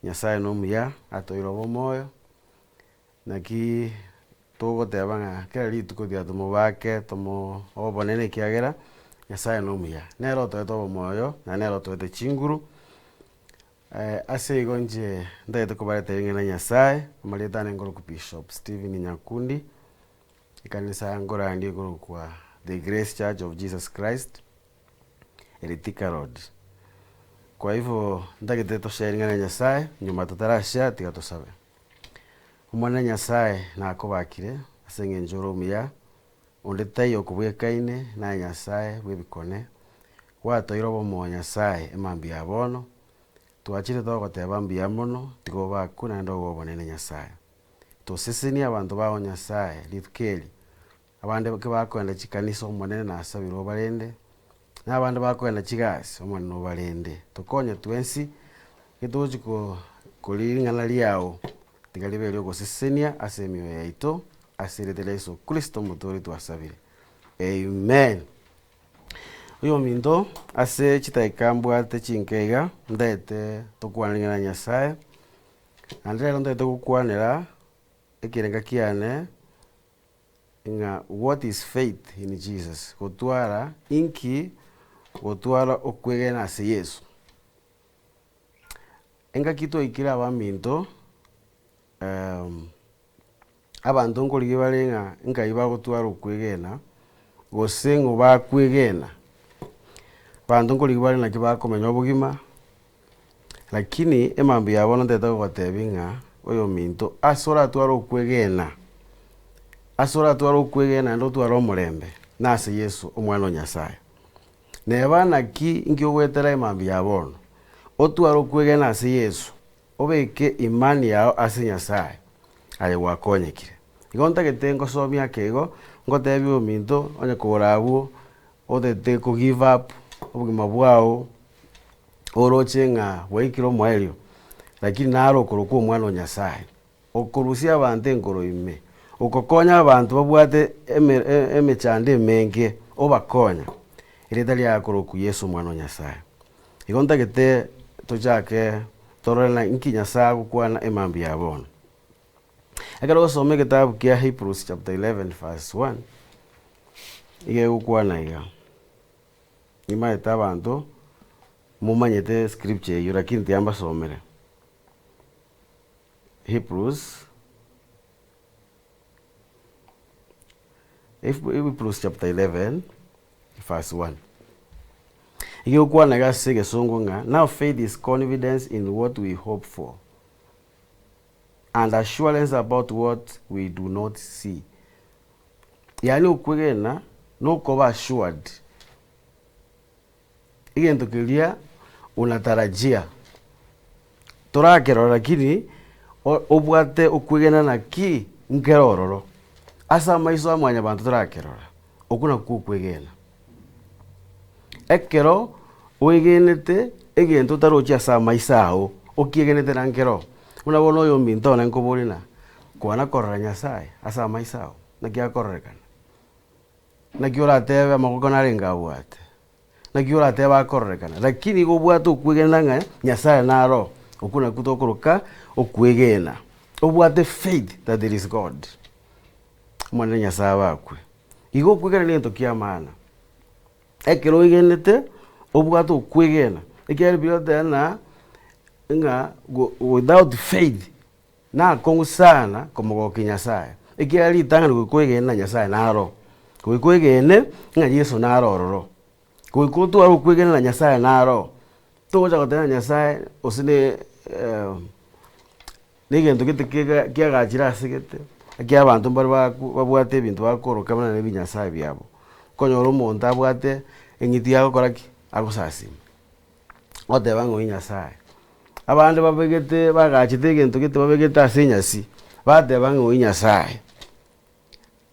Nyasaye nomuya, atoeire obomoyo, naki togoteba ng'a kera rituko tiga tomobake tomo obonene ekiagera, Nyasaye nomuya. Nere otoete obomoyo, naende nere otoete chinguru, ase igo inche ntagete kobaretera ring'ana ria Nyasaye, amarieta ane nkorokwa Bishop Stephen Nyakundi, ekanisa nkorandia ekorokwa The Grace Church of Jesus Christ. ere Thika Road. Kwa hivyo ntagete toshare ring'ana ria Nyasaye, nyuma totarashare tiga tosabe. Omonene Nyasaye nakobakire ase eng'encho ore omuya, onde taiyo okobwekaine naye Nyasaye bw'ebikone, gwatoire obomoyo Nyasaye emambia ya bono, twachire togoteba mbuya mono, tiga obakwe naende obe obonene Nyasaye. Tosesenie abanto bao Nyasaye rituko eri, Abande bakoenda chikanisa Omonene nasabire obarende, na abande bakoenda chigasi Omonene obarende. Tokonye twensi, getochi ko koria ring'ana riao, tiga ribe eriogosesenia ase emioyo yaito, ase erieta ria Yeso Kristo omotoori twasabire. Amen. Oyominto, ase chidakika mbwate chinke iga, ndete tokwane ring'ana ria Nyasaye, naende rero ntagete gokwanera ekerenga kiane. Ng'a what is faith in Jesus, gotwara inki gotwara okwegena ase Yeso. Engaki twaikire abaminto abanto nkorigia bare ng'a nkai bagotwara okwegena, gose ng'o bakwegena, abanto nkorigia bare naki bakomenya obogima. Lakini emambia ya bono ntagete gogotebia ng'a oyominto ase oratware okwegena, ase oratware okwegena naende otware omorembe, nase Yeso omwana o Nyasaye. Neba naki inki ogoetera emambia ya bono, otware okwegena ase Yeso, obeke imani yao ase Nyasaye, aye gwakonyekire. Igo ntagete ngosomie ake igo, ngotebie oyominto onye kore abwo, otagete ko give up obogima bwao. Oroche ng'a gwaikire omoerio, lakini naro okorokwa Omwana o Nyasae, okorusia abanto enkoro ime, okokonya abanto babwate eme- e- emechando emenge, obakonya. Erieta riaye akorokwa Yeso Omwana o Nyasae. Igo ntagete tochake torore ng'a inki Nyasae agokwana emambia ya bono. Ekero ogosoma egetabu kia Hebrews chapter 11 verse 1, iga egokwana iga. Nimaete abanto momanyete scripture eyio lakini tiyambasomere. Hebrews, Hebrews chapter 11 verse 1. Egekwana iga ase egesongo ng'a now faith is confidence in what we hope for and assurance about what we do not see. Yaani okwegena nokoba assured egento keria unatarajia torakerora lakini obwate okwegena naki nkere ororo ase amaiso a mwanyabanto torakerora, okwo nakwo okwegena. Ekero oegenete egento otarochi ase amaiso ao, okiegenete na nkero, buna bono oyominto one nkoborie ng'a kwana korora Nyasaye ase amaiso ao, naki akororekana? Naki oratebe amaboko narenge abwate? Naki oratebe akororekana? Lakini igo obwate okwegena ng'a Nyasaye naro oo, okwo nakwo tokoroka okwegena. Obwate faith that there is God. Omonene Nyasaye abakwe. Igo okwegena negento kia maana. Ekero oegenete, obwate okwegena, ekiagera Bibilia egoteba ng'a ng'a without faith nakong'u sana komogokia Nyasaye, ekiagera ritang'ani goika oegene ng'a Nyasaye naro, goika oegene ng'a Yeso naro ororo, goika otware okwegena ng'a Nyasaye naro, togocha goteba ng'a Nyasaye gose ne na egento gete kega kiagachire ase gete, ekia abanto mbare baku babwate ebinto bakoroka buna na ebinyasae biabo. Okonyora omonto abwate eng'iti agokora ki? Agosasima, ogoteba ng'a oyio nyasae. Abande babegete bagachete egento gete babegete ase enyasi, bateba ng'a oyio nyasae.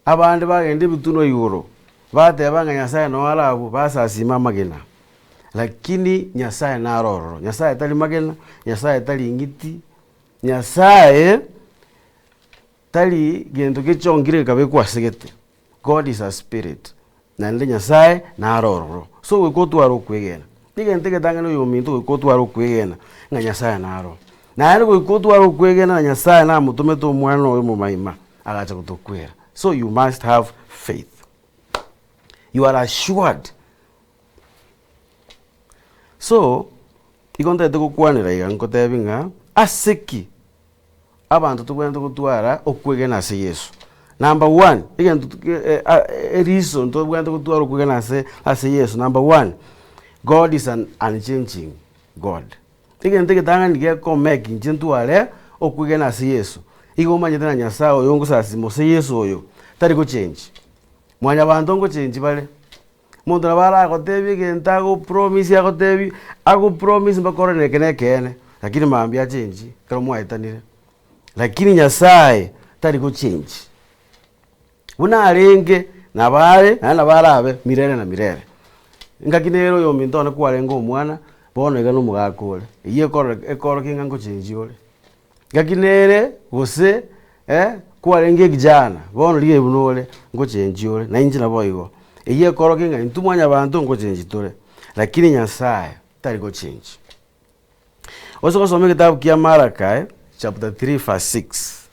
Abande bagenda ebitunwa igoro, bateba ng'a Nyasae noo are abwo, basasima amagena. Lakini Nyasae nare ororo, Nyasae tari magena, Nyasae tari ng'iti, Nyasae tari gento gechongire gekabekwa ase gete. God is a spirit, naende Nyasae nare ororo. So goika otware okwegena, egento egetang'ani oyominto goika otware okwegena ng'a Nyasae naro. Naende goika otware okwegena na Nyasaye namotomete omwana oye omomaima agacha gotokwera. So you must have faith. You are assured. So, igo ntagete gokwanera iga nkotebi ng'a ase ki abanto tobwenerete gotwara okwegena ase Yeso. Number one, egento ereason tobwenerete gotwara okwegena ase ase Yeso, number one, God is an unchanging God. Egento egetang'ani gekomake inche ntware okwegena ase Yeso, igo omanyete na Nyasaye oyo ngosasima ase Yeso oyo, tari gochenji. Mwanyabanto ngochenji bare. Omonto nabo aragotebie egento agopromise agotebie, agopromise mpaka orore eke nekeene, lakini mambia achengie ekero mwaetanire. Lakini Nyasaye tari gochenji, buna arenge nabo are naende nabo arabe milele na milele. Engaki nere oyominto one kwarenge omwana, bono iga na omogaka ore, eywo ekorore ekorokia ng'a ngochenji ore. Ngaki nere gose kwarenge ekijana, bono rigiya buna ore, ngochenchia ore, na inche naboigo. Eyio ekorokia ng'a intwe mwanyabanto ngochenchi tore, lakini Nyasaye tari gochenchi. Ase gosoma egetabu kia Malachi chapter 3 verse 6,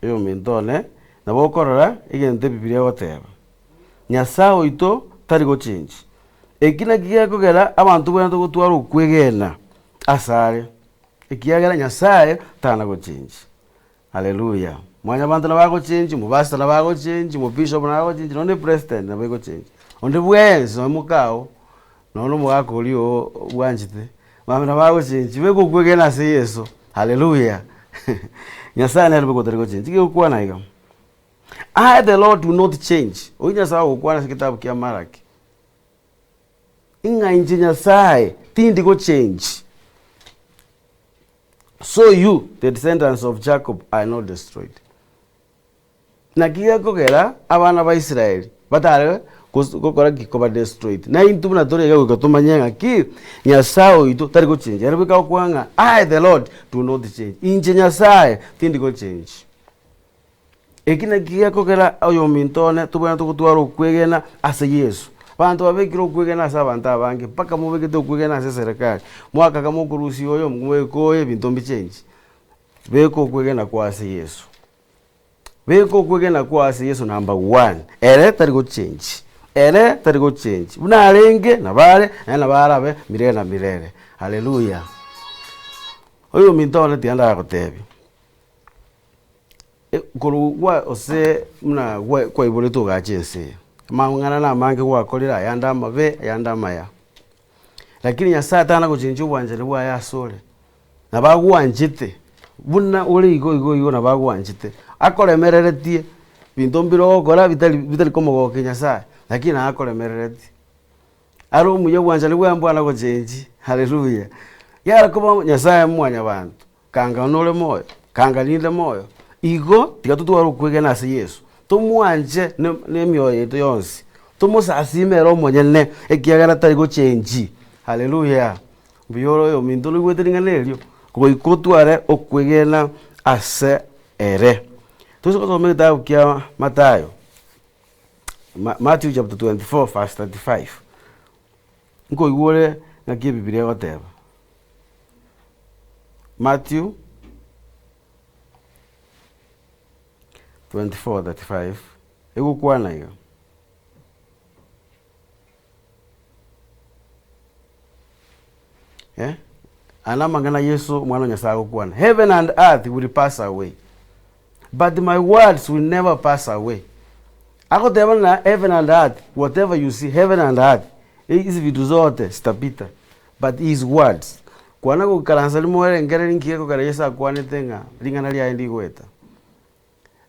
oyominto one, nabo okorora egento ebibiria egoteba, Nyasaye oito tari gochenchi. Eki naki gekogera abanto bwenerete gotwara okwegena asare, ekiagera Nyasaye tana gochenji. Haleluya! Mwanyabanto nabo agochenji, omopastor nabo agochenji, omobishop nabo agochenji, nonye na epresident nabo egochenji. Onde bwensi nonye mokao, nonye na omogaka oria oo bwanchete, mambia nabo agochenji, beka okwegena ase Yeso, haleluya! Nyasaye nere bweka otari gochenji. Gokwana iga, I the Lord do not change, oyio Nyasaye ogokwana ase egetabu kia Malaki. Ng'a inche Nyasaye tindi gochenji. So you, the descendants of Jacob, are not destroyed. Naki gekogera abana ba Israeli batare gokora ki? Koba destroyed. Na intwe buna tore iga goika tomanye ng'a ki? Nyasaye oito tari gochenji. Ere goika gokwana ng'a I the Lord do not change. Inche Nyasaye tindi gochenji. Eki nakio gekogera oyominto one tobwenerete gotwara okwegena ase Yeso. Abanto babekire okwegena ase abanto abange mpaka mobekete okwegena ase eserekari, mwakaka mokorusia oyo mobeke oyo ebinto mbichenchi. Beka okwegena kwao ase Yeso, beka okwegena kwao ase Yeso number one, ere tari gochenchi, ere tari gochenchi, buna arenge nabo are, naende nabo arabe milele na milele, haleluya. Oyominto one tiga ndagotebie. Korwa gwa ase buna gwa kwaiboretwe ogacha ense eye, amang'ana na amange gwakorire ayande amabe ayande amaya, lakini Nyasaye tana gochenchia obwanchani bwaye asore, nabo agwanchete buna ore igo igo igo nabo agwanchete, akoremereretie binto mbire ogokora bitari bitari komogokia Nyasaye, lakini naye akoremereretie. Are omuya obwanchani bwaye mbwana gochenchi, haleluya. Yare koba Nyasaye mwanyabanto. Kanga nore moyo, kanga ninde moyo, igo tiga totware okwegena ase Yeso, tomwanche ne nemioyo yaito yonsi, tomosasime ere omonyene, ekiagera tari gochenchi, haleluya. Mbuya ore oyominto noigwete ring'ana erio, goika otware okwegena ase ere. Toise gosoma egetabu kia Mathayo, Ma Matthew chapter 24 verse 35, nkoigwa ore ng'aki ebibiria egoteba. Matthew 24:35 egokwana iga. Eh, aya namang'ana Yeso omwana o Nyasaye agokwana, Heaven and earth will pass away, but my words will never pass away. Agoteba ng'a heaven and earth, whatever you see, heaven and earth, hizi vitu zote zitapita. But his words, kwana goikaransa rimo orengererie nki gekogera Yeso akwanete ng'a ring'ana riaye ndigoeta.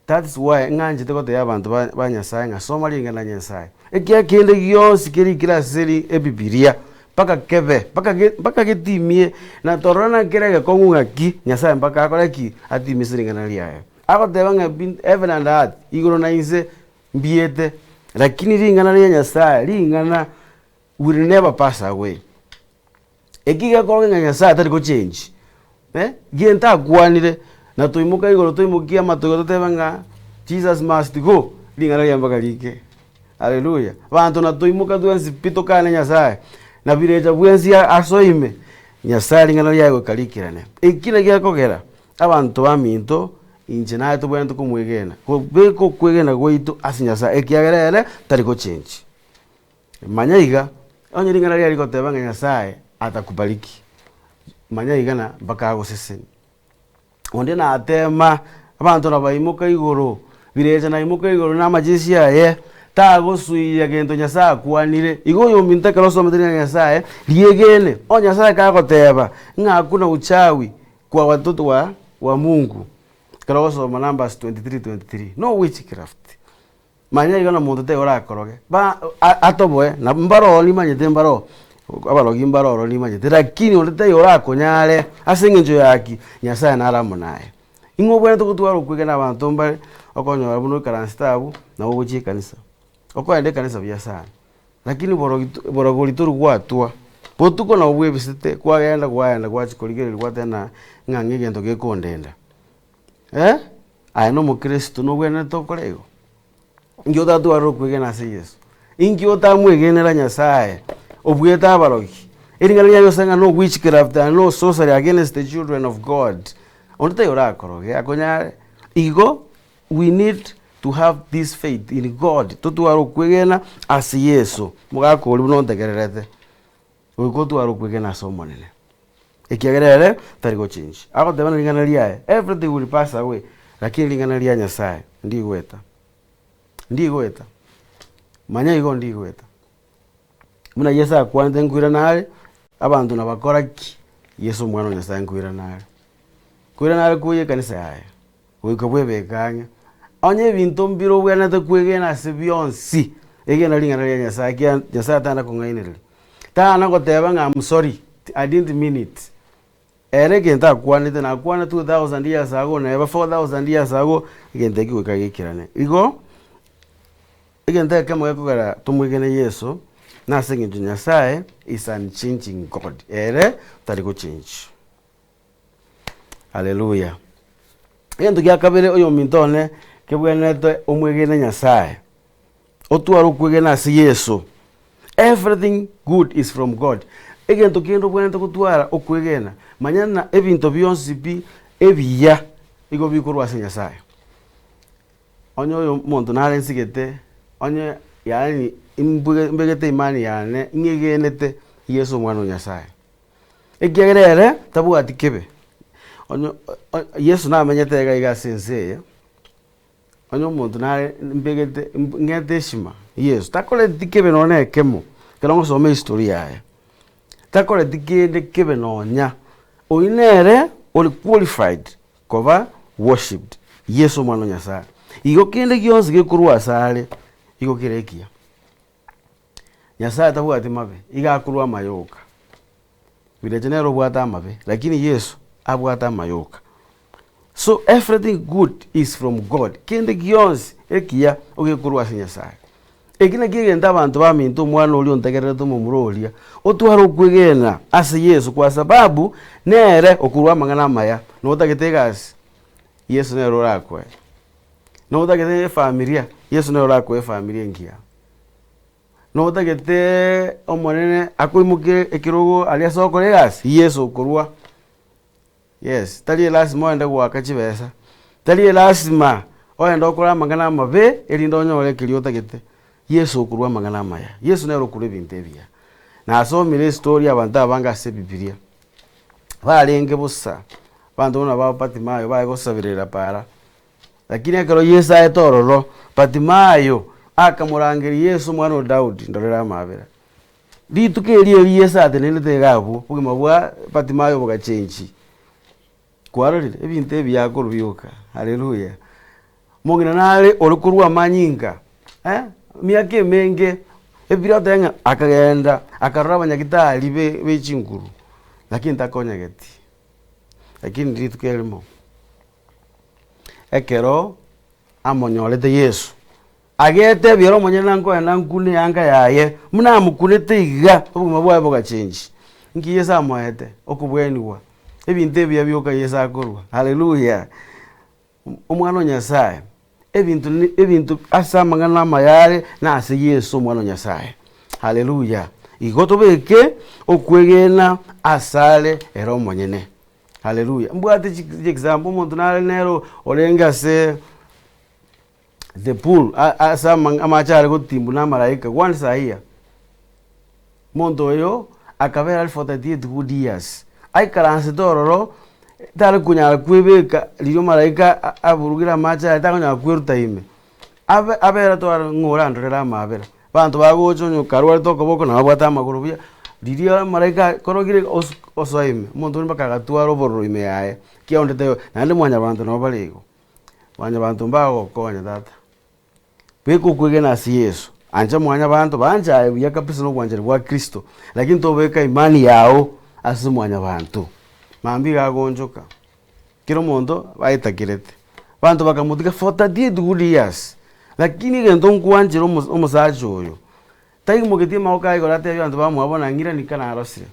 That's why ng'anchete gotebia abanto ba ba Nyasaye ng'a soma ring'ana ria Nyasaye. Ekiagera kende gionsi kerikire ase ri ebibiria, mpaka kebe, mpaka ge mpaka getimie, na torora na kere egekong'u ng'aki, Nyasaye mpaka akore ki? Atimie ase ring'ana riaye. Agoteba ng'a bi heaven and earth, igoro na inse mbiete, lakini ring'ana ria Nyasaye, ring'ana will never pass away. Eki gekorwa ng'a Nyasaye tari gochenji, eh, gento akwanire, na toimoka igoro toimokie amato igo totebe ng'a Jesus must go, ring'ana riaye mpaka riike. Haleluya! Abanto natoimoka twensi pi tokane Nyasaye, na birecha bwensi asoe ime. Nyasae ring'ana riaye goika rikerane. Eki nakio gekogera abanto baminto inche naye tobwenerete komwegena, kobeka okwegena gwaito ase Nyasae ekiagera ere tari gochenchi. Manya iga, onye ring'ana riaye rigoteba ng'a Nyasae atakubariki, manya iga na mpaka agoseseni. Onde natema, abanto nabaimoka igoro, birecha naimoka igoro na amacheshi aye, tagosuiya gento Nyasae akwanire. Igo oyominto ekero osomete ring'ana ria Nyasae, riegene, onye Nyasae kagoteba ng'a hakuna uchawi kwa watoto wa wa Mungu, ekero ogosoma Numbers 23:23, no witchcraft. Manya iga na monto taiyo orakoroge, ba a- atoboe, na mbaroo nimanyete mbaroo, abarogi mbare ororo nimanyete, lakini onde taiyo orakonyare ase eng'encho ya ki? Nyasaye nare amo naye. Ing'o obwenerete gotwara okwegena abanto mbare, okonyora buna oikaransete abwo, nabo ogochia ekanisa. Okoenda ekanisa buya sana, lakini borogi to borogori tori gwatwa, botuko nabo bwebisete kwagenda kwaenda gwachia korigereria gwateba na ng'a ng'a egento gekondenda. Aye na omokristo nobwenerete okore igo? Inki otatware okwegena ase Yeso? Inki otamwegenera Nyasaye obuete abarogi? Ering'ana ria Nyasaye ng'a no witchcraft and no sorcery against the children of God. Onde taiyo orakoroge akonyare. Igo we need to have this faith in God, totware okwegena ase Yeso, mogaka oria buna ontegererete. Goika otware okwegena ase Omonene, ekiagera ere tari gochenchia. Agoteba na ring'ana riaye, everything will pass away, lakini ring'ana ria Nyasaye ndigoeta, ndigoeta, manya igo ndigoeta. Buna Yeso akwanete nkoirana are, abanto nabakora ki? Yeso omwana o Nyasaye nkoirana are. Nkoirana are koyia ekanisa yaye. Goika bwebeke ang'e. Onye ebinto mbire obwenerete kwegena ase bionsi, egena ring'ana ria Nyasaye ekiagera Nyasaye tana kong'ainereria. Tana goteba ng'a am sorry, I didn't mean it. Ere egento akwanete nakwana 2000 years ago neba 4000 years ago, egento ekio goika gekerane. Igo, egento ekemo gekogera tomwegene Yeso, nase eng'encho Nyasaye is unchanging God, ere tari gochenji. Haleluya! Egento gia kabere oyominto one kebwenerete omwegene Nyasaye, otware okwegena ase Yeso. Everything good is from God. Egento kende obwenerete gotwara okwegena, manya ng'a ebinto bionsi pi ebiya nigo bikorwa ase Nyasaye. Onye oyo omonto nare nsigete, onye yaani imbuge mbegete imani yane ng'egenete Yeso omwana o Nyasaye. Ekiagera ere tabwati kebe. Onye Yeso namenyete iga iga ase ense eye, onye omonto nare mbegete ng'ete heshima Yeso, takoreti kebe nonya na ekemo, ekero ngosoma ehistory yaye, takoreti kende kebe nonya. Oyio nere ore qualified koba worshipped, Yeso omwana o Nyasaye. Igo kende gionsi gekorwa asare, igo kere ekiya. Nyasaye tabwati mabe, iga akorwa amayoka. Birecha nere obwate amabe, lakini Yeso abwate amayoka. So everything good is from God, kende gionsi ekiya ogekorwa ase Nyasaye. Eki nakio egento abanto baminto omwana oria ontegererete omomura oria, otware okwegena ase Yeso kwa sababu nere okorwa amang'ana amaya, notagete egasi, Yeso nere orakoe. Notagete efamilia, Yeso nere orakoe efamilia engiya. Notageteeee omonene akoimokie ekerogo aria ase okora egasi, Yeso okorwa, yes, tari elasima ogende goaka chibesa, tari elasima ogende okore amang'ana amabe erinde onyore keria otagete, Yeso okorwa amang'ana amaya, Yeso nere okorwa ebinto ebiya. Nasomire estory ya abanto abange ase ebibiria, barenge bosa, abanto buna ba Batimayo baye gosaberera para. Lakini ekero Yeso aete ororo, Batimayo akamorangeria Yeso, Omwana o Daudi, ndorera amaabera. Rituko erio erio Yeso atenenete iga abwo, obogima bwa Batimayo bogachenchi. Kwarorire? Ebinto ebi akorwa bioka, haleluya. Omong'ina nare ore korwa amanyinga eh, emiaka emenge, ebibiria egoteba ng'a akagenda akarora abanyagitari be be chinguru, lakini takonyegeti. Lakini rituko erimo. Ekero amonyorete Yeso, agetebia ere omonyene nankoenda nkune eanga yaye, buna amokunete iga, obogima bwaye bogachengi. Nki Yeso amoete? Okobwenigwa. Ebinto ebiya bioka Yeso akorwa, haleluya! Omwana o Nyasaye, ebinto ni ebinto ase amang'ana amaya are nase Yeso omwana o Nyasaye, haleluya! Igo tobeke okwegena asare ere omonyene. Haleluya! Mbwate chi example, omonto nare nere orenge ase the pool a- ase ama amache are gotimbwa na amalaika once a year. Omonto oyo akabera aria for 38 good years, aikaransete ororo, tare konyara kwebeka riria omalaika a- aburugire amache aye takonyara kweruta ime. Abe abere tware ng'o orandorere amabera, abanto bagocha onye okarwarete okoboko nabo abwate amagoro buya, riria omolaika akorogire osu osoa ime, omonto oria mpaka agatwara obororo ime yaye, ekiagera onde taiyo, naende mwanyabanto nabo bare igo, mwanyabanto mbagokonya tata. Beka okwegena ase Yeso, ancha mwanyabanto, banche aye buya kabisa na obwanchani bwa Kristo, lakini tobeka imani yago ase mwanyabanto, mambia iga agoonchoka. Kera omonto baetakerete. Abanto bakamotiga for 38 good years, lakini egento nkwanchera omo omosacha oyo, taimogetie amagoko aye igoro atebie abanto bamwabo buna ng'ira nika narosire.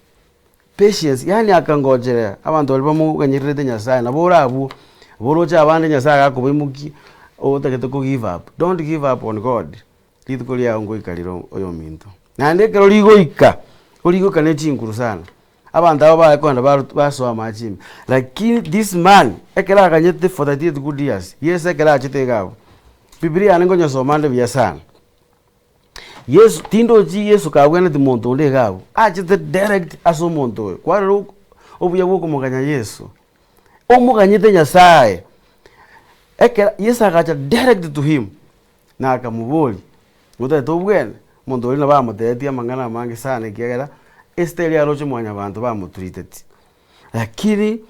Patience, yaani akangocherera abanto baria bamoganyererete Nyasaye nabo ore abwo, boroche abande Nyasaye agakobaimokia, otagete ko give up, don't give up on God, rituko riago ngoika rire oyominto. Naende ekero rigoika, origoika ne chinguru sana. Abanto aba baye kogenda barut basoa amache ime, lakini this man ekero aganyete for 38 good years, Yeso ekero achete iga abwo, bibilia yane nkonyesoma ande buya sana, Yeso tindochi Yeso kabwenereti monto onde iga abwo, achete direct ase omonto oyo, kwarora ok obuya bwa okomoganya Yeso, omoganyete Nyasaye, ekero Yeso agacha direct to him, na akamoboria, Ngotagete obwene? Omonto oria nabo amotebetie amang'ana amange sana ekiagera esitari aroche mwanyabanto bamotreateti. Lakini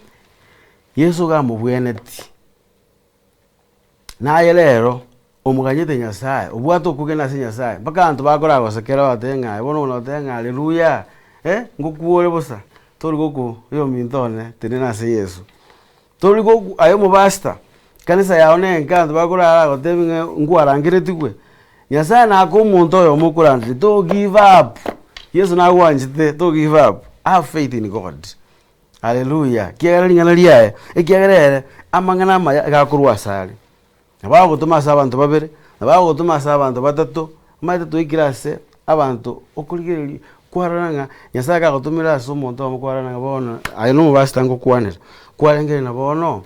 Yeso iga amobweneti. Naye rero omoganyete Nyasaye, obwate okwegena ase Nyasaye, mpaka abanto bakoragosekera bagotebi ng'a aye bono ogoteba ng'a haleluya, eh, ngokwa ore bosa, tori gokwa oyominto one tenena ase Yeso. Tori gokwa aye omopastor, ekanisa yao na enke abanto bakorara agotebi ng'a nkwarangeretigwe, Nyasaye nake omonto oyomo okorangeria to give up, Yeso nagwanchete to give up, have faith in God, haleluya, ekiagera ring'ana riaye, ekiagera ere amang'ana amaya iga akorwa asare. Nabo agotoma ase abanto babere, nabo agotoma ase abanto batato, omanyete twaikire ase abanto okorigereria kwarora ng'a Nyasaye kagotomire ase omonto oyomo kwarora ng'a bono aye na omopastor ngokwanera, kwarengereria na bono,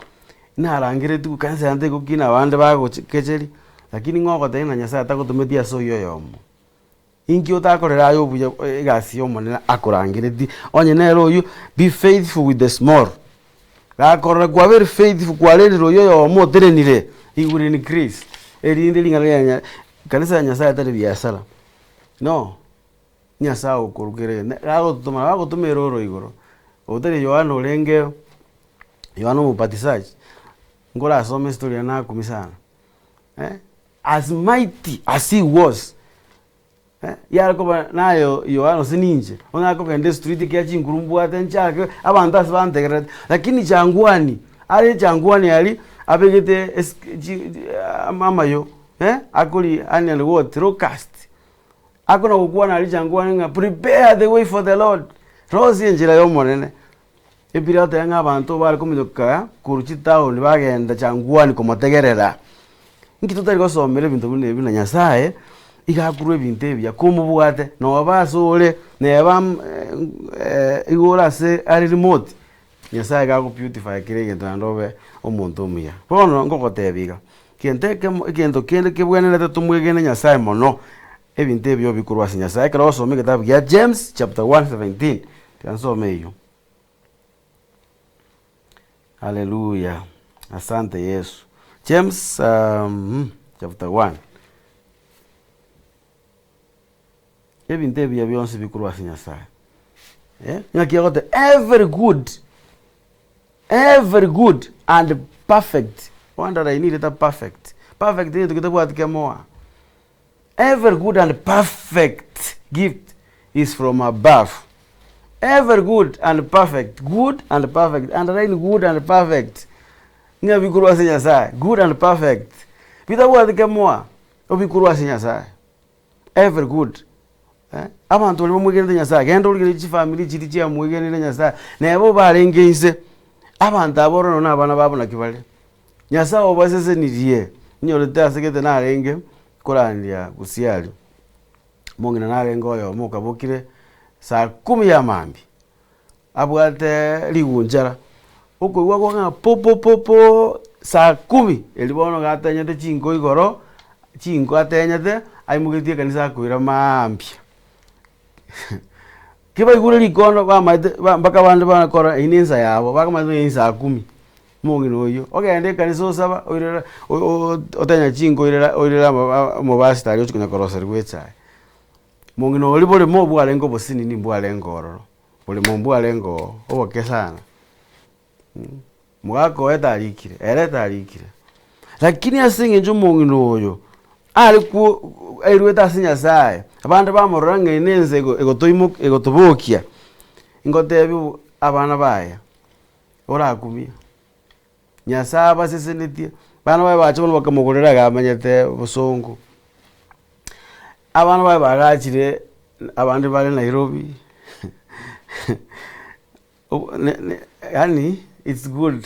narangeretigwe kanisa yane tegokina abande bagochi kecheria, lakini ng'o ogotebia ng'a Nyasaye tagotometie ase oywo oyomo. Inki otakorera aye obuya egasi y'Omonene akorangeretie? Onye nere oyio, be faithful with the small. Gakorora kwabeire faithful kwarendire oyio oyomo otenenire, he will increase. Erinde ring'ana ria nya kanisa ya Nyasaye tari biasara, no, Nyasaye okorukera egento, gagototoma nabo agotoma eroro igoro, otari Yohana orenge Yohana omobatisaji, nkorasome estory yaye nakumia sana. As mighty as he was, yare koba naye Yohana gose ninche, bono nakogenda estreet ekiagera chinguru mbwate nchake, abanto ase bantegererete, lakini changwani, are changwani aria abegete esi chi amayo akoria onion what locust, akona gokwana aria changwani ng'a prepare the way for the Lord, rosia enchera ya omonene. Ebibilia egoteba ng'a abanto bare kominyoka korwa chitaoni bagenda changwani komotegerera. Inki totari gosomera ebinto buna ebi na Nyasaye iga akorwa ebinto ebiya komobwate noba ase ore neba igo ore ase are remote, Nyasaye iga ago beautify kera egento naende obe omonto omuya. Bono ngogotebia iga, gento ekemo egento kende kebwenerete tomwegene Nyasaye mono, ebinto ebio bikorwa ase Nyasaye. Ekero ogosoma egetabu gia James chapter 1:17. Tiga nsome eyio. Haleluya, asante Yesu. James chapter 1. Ebinto ebiya bionsi bikorwa ase Nyasaye. Eh, ng'aki egoteba every good, every good and perfect, ounderline erieta perfect, perfect negento getabwati kemoa. Every good and perfect gift is from above. Every good and perfect, good and perfect, underline good and perfect. Ng'a bikorwa ase Nyasaye, good and perfect. Bitabwati kemoa, obikorwa ase Nyasaye. Every good. Eh, abanto baria bamwegenete Nyasaye, genda origererie chifamiri chiria chiamwegenire Nyasaye, neba barenge inse, abanto aba ororo na abana babo naki bare. Nyasaye obasesenirie, inyorete ase gete narenge korandia gusii aria, omong'ina narenge oyomo okabokire. Saa kumi ya mambia, abwate rigunchara, okoigwa kwa ng'a po po po po saa kumi, erio bono iga atenyete chinko igoro, chinko atenyete, aimogetie ekanisa akoira maambia. Ki baigure rikondo bamaete ba mpaka abande bakora eywo na ensa yabo, bakomanya ng'a saa kumi, omong'ina oywo, ogende ekanisa osaba oirere o- o- otenya chinko oirere oirere amo omopastor aria ochia konya koroseriwa echae. Mong'ina oria boremo bwarenge obosinini mbwarenge ororo, boremo mbwarenge oo, oboke sana Mogaka oye tarikire, ere tarikire. Lakini ase eng'encho omong'ina oyo, are kwo airwete ase Nyasaye, abande bamorora ng'a eye nense ego egotoimoki egotobokia, ngotebi bo abana baye, orakumie. Nyasaye abasesenetie, abana baye bacha bono bakamogorera iga amenyete bosongo. Abana baye bagachire abande bare Nairobi yaani it's good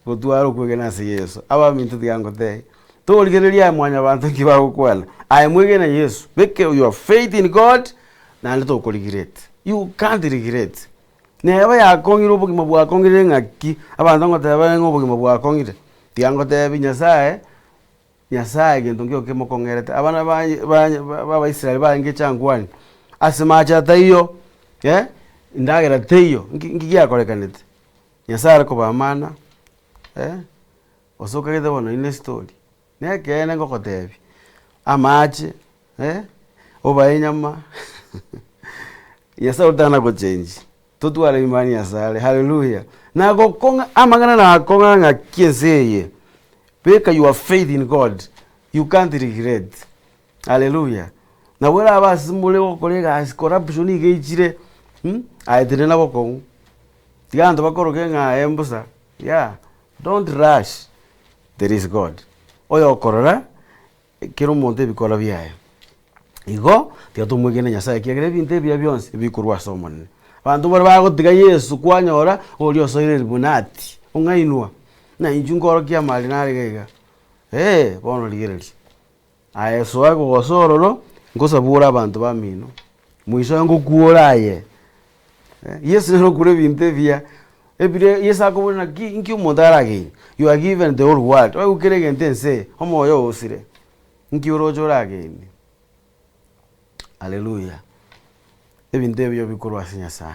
gotwara okwegena ase Yeso. Abaminto tiga ngotebie, torigereria aye mwanyabanto nki bagokwana, aye mwegene Yeso, beka your faith in God naende tokorigreti, you can't regret. Neba yakong'ire obogima bwakong'ire ng'aki, abanto ngoteba ng'a obogima bwakong'ire, tiga ngotebi Nyasaye, Nyasaye gento nkeigo kemokong'erete, abana baye baye ba abaisraeli barenge changwani, ase mache ataiyo, eh, endagera teiyo, nki nki giakorekanete? Nyasaye are kobaa amana, eh, gose okagete bono ine estori. Nekeene ngogotebia, amache, eh, obae enyama, Nyasaye otana gochengi, totware imani asare, haleluya. Nagokong'a amang'ana nakong'a ng'aki ense eye, beka your faith in God, you can't regret, haleluya. Nabo erabe ase more gokora egasi corruption iga eichire aye tenena bokong'u, tiga abanto bakoroke ng'a aye mbosa, yah, don't rush. There is God, oyokorora kera omonto ebikora biaye. Igo, tiga tomwegene Nyasaye ekiagera ebinto ebiya bionsi ebikorwa ase Omonene. Abanto baria bagotiga Yeso kwanyora, oria osoire Illuminati, ong'ainwa, ng'a inchuo nkorokia amari nare iga iga, eh, bono rigereria. Aye soa kogosa ororo, nkosabore abanto bamino, moiso ngokuore aye. Yeso nere okure ebinto ebiya, ebire Yeso akobora naki inki omonto aragenie, you are given the whole world, oegwe kera egento ense eye, omoyo oo osire, inki oroche oragenie. Haleluya! Ebinto ebio bikorwa ase Nyasaye.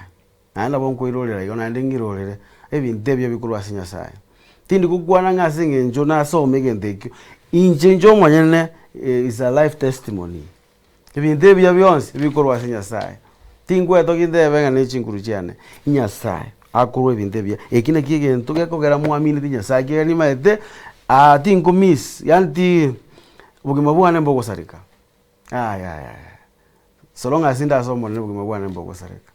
Naende nabo nkoirorera igo naende ng'irorere, ebinto ebio bikorwa ase Nyasaye. Tindi gokwana ng'a ase eng'encho nasome egento ekio, inche inche omonyene is a life testimony. Ebinto ebiya bionsi bikorwa ase Nyasaye. Tingwetogia ntebe ng'a ne chinguru chiane, Nyasaye akorwa ebinto ebiya. Eki nakio egento gekogera mwamineti Nyasaye ekiagera nimaete tinko miss yaani ti obogima bwane mbogosareka, yaya yaya. So long as inde ase Omonene obogima bwane mbogosareka.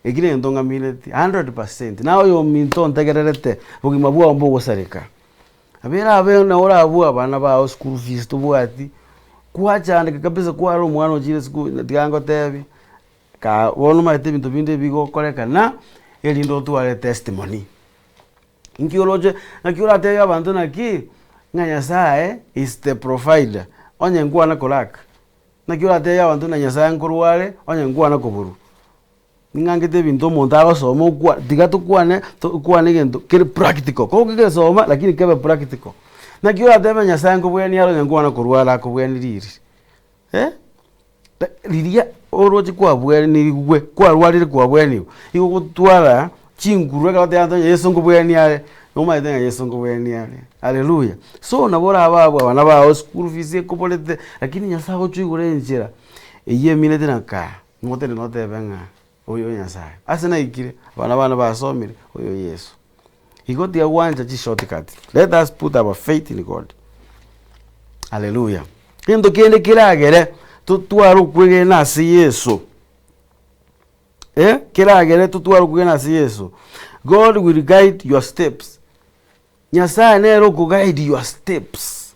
Eki negento ng'amineti hundred percent, naye oyominto ontegererete, obogima bwao mbogosareka. Nabo erabe nabo orabue abana bao school fees tobwati, kwachandeka kabisa kwarora omwana ochire esukuru tiga ngotebi, kaa bono omanyete ebinto binde bigokorekana, erinde otware testimony. Inki oroche, naki oratebie abanto naki, ng'a Nyasaye is the provider, onye nkwana koraka. Naki oratebie abanto ng'a Nyasaye nkorwa are, onye nkwana koborwa. Ning'angete ebinto omonto agosoma okwa tiga tokwane tokwane egento kere practical, kogokegesoma lakini kebe practical. Naki oratebe Nyasaye nkobwenia are onye nkwana korwa are akobweni riri eh, riria oroche kwabwenigwe kwarwarire kwabweniwe, igo ogotwara chinguru ekero oteba ng'a Yeso nkobwenia are, nomanyete ng'a Yeso nkobwenia are, haleluya. So nabo orabe abwo abana bao school fees ekoborete, lakini Nyasaye agochia oigure enchera, eywo emineti na kaa. Motenene otebe ng'a oyo Nyasaye. Ase naikire, abana bane basomire, oyo Yeso. Igo tiga gwancha chi shortcut. Let us put our faith in God. Haleluya. Gento kende keragere totware okwegena ase Yeso, eh, keragere totware okwegena ase Yeso, God will guide your steps. Nyasaye nere okoguide your steps,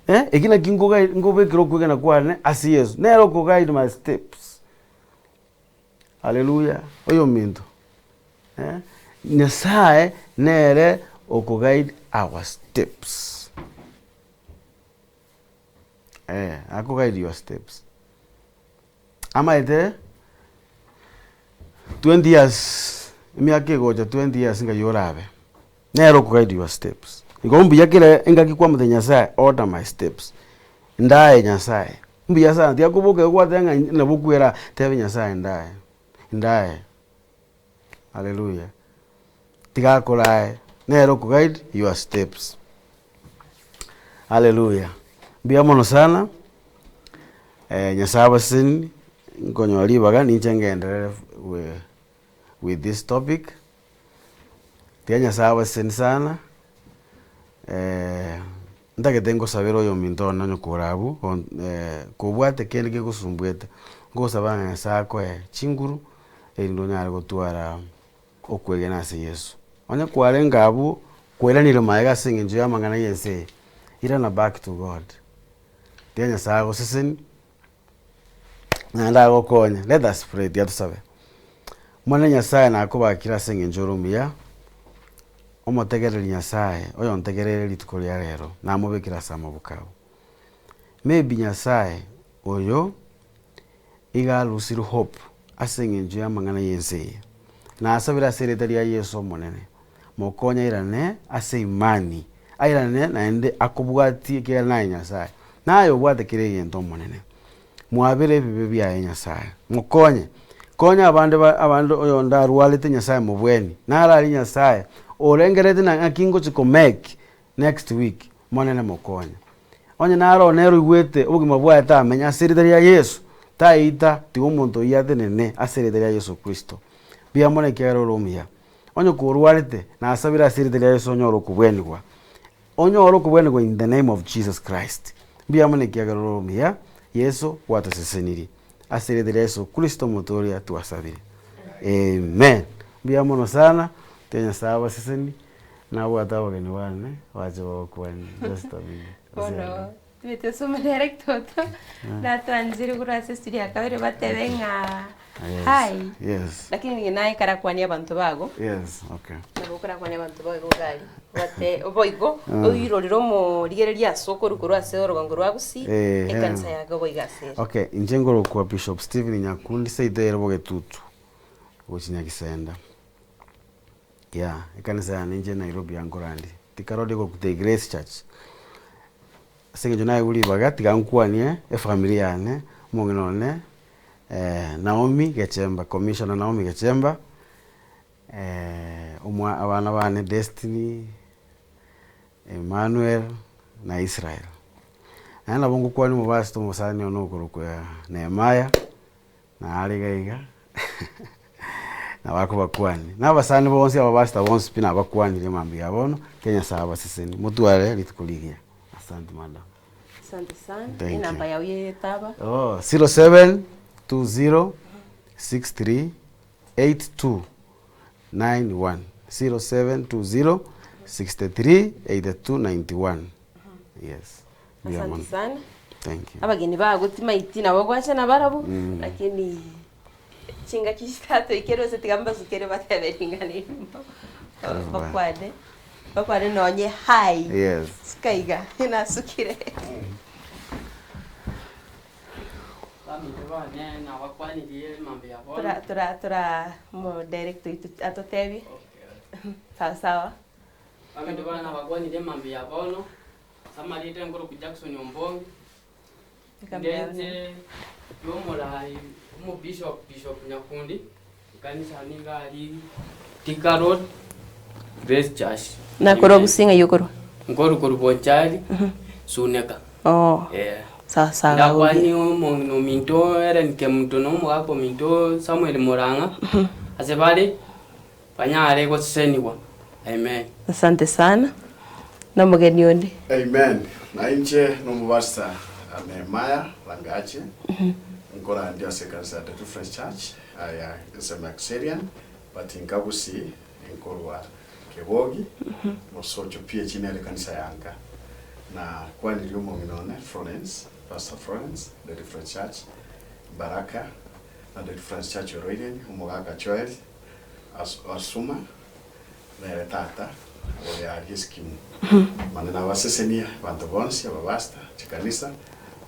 eh, eki naki nkogai nkobekera okwegena kwane ase Yeso, nere okoguide my steps. Haleluya, oyominto, eh, Nyasaye nere okoguide our steps, eh, akoguide your steps. Amaete. 20 years, emiaka egocha 20 years ng'ai orabe? Nere oko guide your steps. Igo mbuya kera engaki kwamotebia Nyasaye order my steps, ndae Nyasaye, mbuya sana tiga koboka igo gwateba ng'a nabo okwera tebia Nyasaye ndae, ndae, hallelujah, tiga akorae, nere oko guide your steps, hallelujah. Mbuya mono sana, Nyasaye abasesenie, nkonyora ribaga ninche ngenderere with this topic. Tiga Nyasaye abasesenie sana, ntagete ngosabere oyominto one onye kore abwo, kobwate kende kegosumbuete, ngosaba ng'a Nyasaye akoe chinguru, erinde onyare gotwara okwegena ase Yeso. Onye kwarenge abwo, kwairanire magega ase eng'encho ya amang'ana ya ense eye, irana back to God. Tiga Nyasaye agosesenie. Naende agokonye. Let us pray, tiga tosabe. Omonene Nyasaye nakobakire ase eng'encho ore omuya, omotegereri Nyasaye, oyontegereire rituko ria rero, namobekire ase amaboko ao. Maybe Nyasaye oyo iga alusire hope ase eng'encho ya amang'ana ya ense eye. Nasabire ase erieta ria Yeso Omonene, mokonye airane ase imani, airane naende akobwatie ekiagera naye Nyasaye. Naye obwate kera egento Omonene. Mwabere ebibe biaye Nyasaye, mokonye. Konya abande ba abande oyonde arwarete Nyasaye mobweni, naro aria Nyasaye orengerereti na ng'aki ngochi ko make next week, Monene mokonye. Onye naro nere oigwete obogima bwaye tamenya ase erieta ria Yeso, taeita tiga omonto oyio atenene ase erieta ria Yeso Kristo. Mbuya mono ekiagera ore omuya. Onye korwarete, nasabire ase erieta ria Yeso onyore okobwenigwa. Onyore okobwenigwa in the name of Jesus Christ. Mbuya mono ekiagera ore omuya, Yeso gwatosesenirie. Ase erieta ria Yeso Kristo omotoria twasabire. Amen. Mbuya mono sana, tiga Nyasaye abasesenie, nabwate abageni bane bache bagokwanie just a minute. Bono tibete ase omodirect oto natwanchire korwa ase estudio ya kabere batebe ng'a Yes, hi yes. lakini nigo naye karakwanie abanto bago Yes, okay. nabo okarakwania abanto bago iga aria bate boigo oirorere omorigereria ase okorwa korwa ase orogongo rwa Gusii Eh, ekanisa eh. yake boigo ase ere. Okay, inche nkorokwa Bishop Stephen Nyakundi seito ere Bogetutu gochia Nyagisenda. Yeah, ekanisa yane inche Nairobi ankorandi, tikarori korokwa The Grace Church. Ase eng'encho naigure ribaga tiga nkwanie efamiri yane, omong'ina one Naomi Gechemba, Commissioner Naomi Gechemba, omwa abana bane Destiny, Emmanuel na Israel. Naende nabo ngokwania omopastor omosani one okorokwa Nehemiah, nare iga iga, nabo akobakwania. Na abasani bonsi abapastor bonsi pi nabakwanire mambia ya bono, ekiagera Nyasaye abasesenie, motware rituko rigiya. Asante madam. Asante sana Thank you. enamba yao ye etaba Oh, 0720 63 82 91 0720 63 82 91 yes Mbuya asante mono. sana Thank you. abageni bago timaiti nabo gwacha nabarabwo lakini chingaki chitatoikere gose tiga mbasukere batebe ring'ana erimo bakwane bakwane nonye hi Yes. suka iga nasukire. Baminto bane nabakwanirie mambia bono. Tora tora tora mo direct oito atotebie Okay. sawa sawa. Baminto bane nabakwanirie mambia bono, ase amarieta nkorokwa Jackson Ombongi, ndenche yomorai omobishop Bishop Nyakundi, ekanisa niga aria Thika Road, Grace Church. Nakorwa gusii ng'ai okorwa? Nkorwa korwa Bonchari, Suneka. Oh. Eh. Sawa sawa Ndakwanie omong'ina ominto Hellen Kemunto na omogaka ominto Samuel Murang'a, ase bare banyare gosesenigwa. Amen. Asante sana. Na omogeni onde. Amen. Na inche nomobasta Nehemiah Langache, nkorandia ase ekanisa ya Deliverance Church aya ensemo ya Kiserian, but nkagusi nkorwa Kebogi, Mosocho PAG nere ekanisa ya nka. Na kwanirie omong'ina one Florence, Pastor Florence, Deliverance Church, Baraka, na Deliverance Church Oroireni, omogaka Joel Asuma, nere tata ore aria Eskimu. Mani nabasesenie abanto bonsi, abapastor, chikanisa,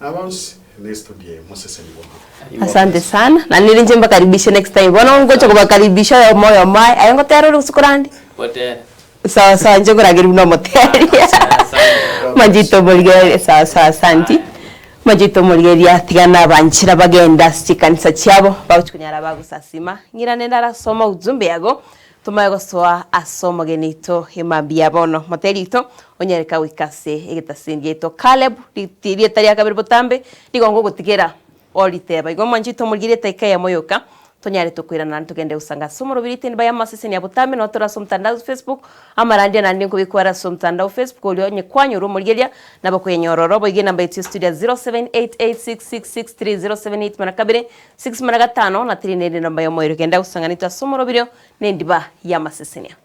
Na bonsi ne estudio eye mosesenigwe mono. Asante sana na nere inche mbakaribishe next time bono ngocha kobakaribisha oyomo oyomo aye aye ngotera ore gose korande? Gotera. Sawa sawa inche nkorageria buna omoteria manchete omorigereria sawa sawa asanti manchete omorigereria tiga nabanchera bagende ase chikanisa chiabo bagochi konyara bagosasima ng'irane ndarasoma ujumbe yago tomanye gosoa ase omogeni oito emambia ya bono moteri oito onyareka goika ase egetasini giaito Caleb rieta ria kabere botambe nigo ngogotigera Oriteba, Igo mwanchete omorigererie etaika eyemo yoka, tonyare tokoirana naende togende gosanga ase omorobiri tindi baye amaseseni a botambe nabo tore ase omotandao Facebook, amarandia naende nkobekwa are ase omotandao Facebook oria onye kwanyorwa omorigereria nabo okoyenyora oro boigo enamba yaito ya studio ya 0788666307 8 mara kabere 6 mara gatano na 3 nere enamba yomoerio genda gosanga naintwe ase omoroberio na endiba y'amasesenia.